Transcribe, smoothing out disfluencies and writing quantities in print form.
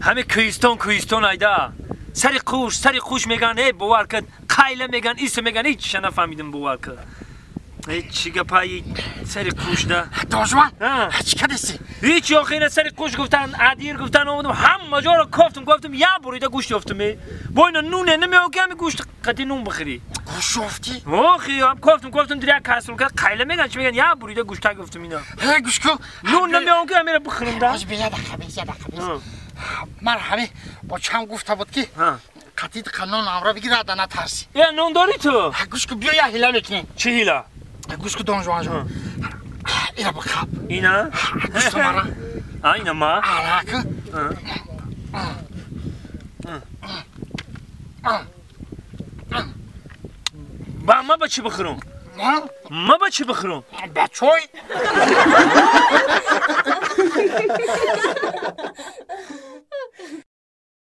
Ҳами кӯҳистон кӯҳистон айда. Сари қуш меган, э бовар кад, қайла меган, иса меган, ҳеч нафаҳмидим бовар кад. Э чӣ гапаи сари қушда? Донжуан, чӣ кардеси? Ҳеч ёхина сари қуш гуфтан, адир гуфтан, омадам ҳама ҷоро кофтум, кофтум, як бурида гӯшт ёфтум. Бо ина нуне намеём ки ҳами гӯшт қати нун бихӯрӣ. Гӯшт ёфтӣ? Охи, ҳам кофтум, кофтум, дир як касрулка қайла меган, чӣ меган, як бурида гӯштак ёфтум ина. Э гӯш ку. Нун намеём ки ҳамира бихӯрам да. Оз бе я дақа, бе я дақа, бе. Ман ҳами бо чам гуфта буд ки қатид қанон амра бигирад, натарси. Э нун дорӣ ту? Гӯш ку, биё я ҳила мекунем. Чӣ ҳила? Гӯш ку донжуан ҷон. Ира бихаб. Ина? Гӯш мара. А ина ма? Ара ку. Ба ма ба чӣ бихӯрам? Ма ба чӣ бихӯрам? Ба чой.